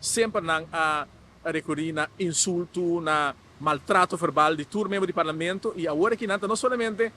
Semper nan a recuri na insulto, na maltrato verbal di tur miembro di Parlamento y awor aki nan ta no solamente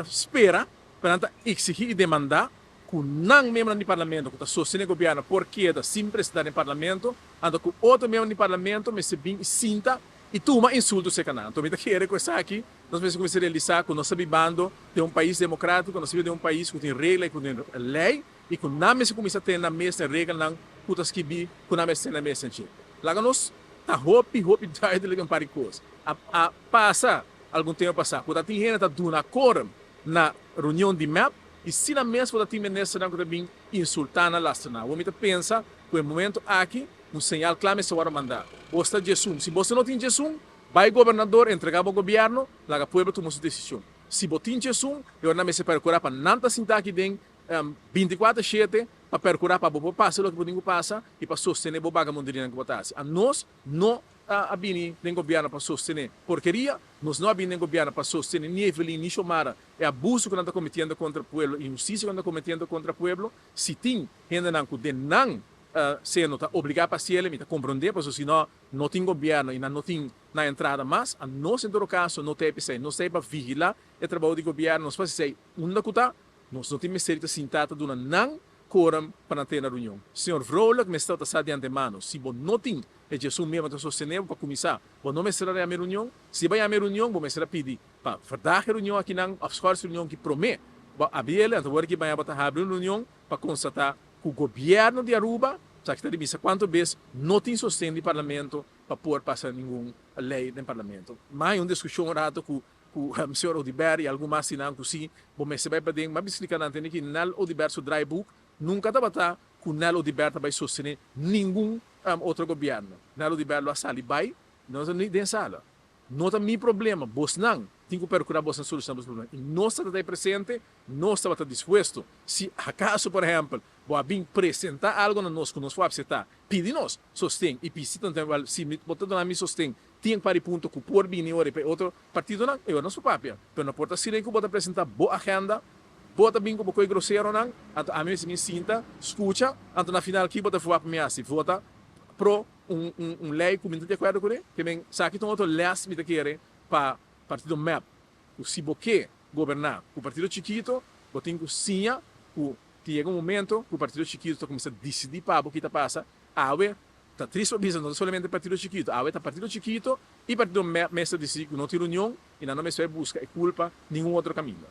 spera, pero nan ta exigi y demanda cu nan miembronan di Parlamento cu ta sostene gobierno por keda sin presenta den Parlamento, anto cu otro miembronan di Parlamento mester bin y sinta y tuma insulto cerca nan. Anto mi ta kere cu esaki nos mester cuminsa realisa cu nos ta bibando den un pais democratico, nos ta biba den un pais cu tin regla y cu tin ley y cu nan mester cuminsa tene nan mes den regelnan cu ta skibi cu nan mester tene nan mes den dje. Laga nos ta hopi hopi duidelijk un par di cos. A a pasa algun tempo pasa cu ta tin hende ta duna quorum na reunion di mep y si nan mes por ta tin ministernan cu ta bin insulta nan lastra nan. Awor mi ta pensa cu e momento aki un señal cla mester worde manda. Bos ta djesun. Si boso no tin djesun, bay gobernador entrega bo gobierno, laga pueblo tuma su decision. Si bo tin djesun, e ora nan mester percura pa nan ta sinta aki den 24 shete pa percura pa bo por pasa loke bo tin cu pasa y pa sostene bo bagamunderianan cu bo ta haci. Anos no a bini den gobierno pa sostene porkeria, nos no a bini den gobierno pa sostene ni Evelyn ni Xiomara e abuso cu nan ta cometiendo contra pueblo, inhusticia cu nan ta cometiendo contra pueblo. Si tin hendenan cu den nan seno ta obliga pa haciele, mi ta comprende, pasobra si no, no tin gobierno y nan no tin nan entrada mas. Anos en todo caso no ta e p'esey, nos ta e pa vigila e trabou di gobierno, nos pa haci esey unda cu ta. Nos no tin mester di ta sintá ta duna nan koram pa nan tene reunion. Señor Vrolijk mester ta sa di antemano, si bo no tin e djesun miembro ta sostené bo pa kuminsá, bo no mester a yama e reunion. Si bo a yama e reunion, bo mester a pidi pa verdaag e reunion akinan òf schors e reunion ki promé bo a abri el. Anto wor ki baña bo ta habri un reunion pa konstatá ku gobièrnu di Aruba, esaki ta di bisa kuantu bes, no tin sosten di parlamento pa por pasa ningun lei den parlamento. Mas un diskushon un rato ku Ku señor Oduber y algun mas sinan ku si bo mester bai paden. M'a bisa splika nan tende ki Nel Oduber su draaiboek nunka tabata ku Nel Oduber ta bai sostene ningun otro gobierno. Nel Oduber lo a sali bai no ta ni den sala. No ta mi problema. Bosnan tin ku perkura bosnan solushona bos problema. Y nos tabata ei presente, nos tabata dispuesto. Si akaso por ehempel bo a bin presenta algo na nos ku nos por apsepta, pidi nos sosten y pisi tantu wel si bo ta duna mi sosten Tin par di punto cu por bini ora pa e otro partidonan, e ora nos por papia. Pero no por ta asina cu bo ta presenta bo agenda, bo ta bin cu bo coy groseronan, anto ami mester bin sinta, scucha, anto na final ki bo ta verwacht pa mi haci? Vota pro un un ley cu mi no ta di acuerdo cune? Ke men, esaki ta un otro les mi ta kere pa partido mep, cu si bo ke goberna cu partido chikito, bo tin cu siña cu tin yega un momento cu partido chikito ta cuminsa dicidi pa bo ki ta pasa. Awe Ta trist pa bisa, no ta solamente partido chikito, awe ta partido chikito y partido mep mester dicidi cu no tin reunion y nan no mester bay busca e culpa ningun otro caminda.